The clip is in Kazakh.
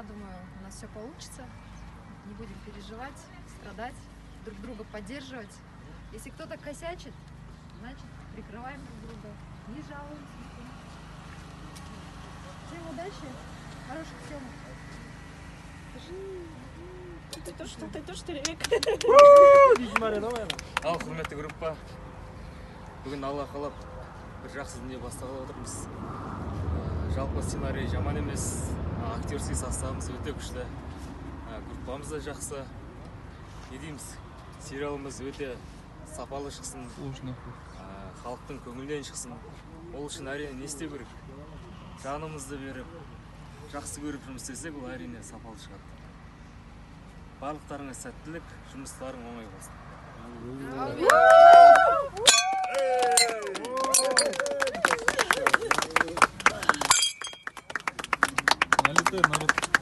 Я думаю, у нас все получится. Не будем переживать, страдать, друг друга поддерживать. Если кто-то косячит, значит, прикрываем друг друга, не жалуемся. Всем удачи, хороших съемок. Ал, құрметті группа, бүгін Алла қалап, бір жақсы дүние бастағалы отырмыз. Жалпы сценарий жаман емес, актерский составымыз өте күшті, группамыз да жақсы. Не дейміз, сериалымыз өте сапалы шықсын, халықтың көңілінен шықсын. Ол үшін, әрине, не істеу керек? Жанымызды беріп, жақсы көріп жұмыс істесек, ол, әрине, сапалы шығады. Барлықтарыңа сәттілік, жұмыстарың оңай болсын. Налетай, народ.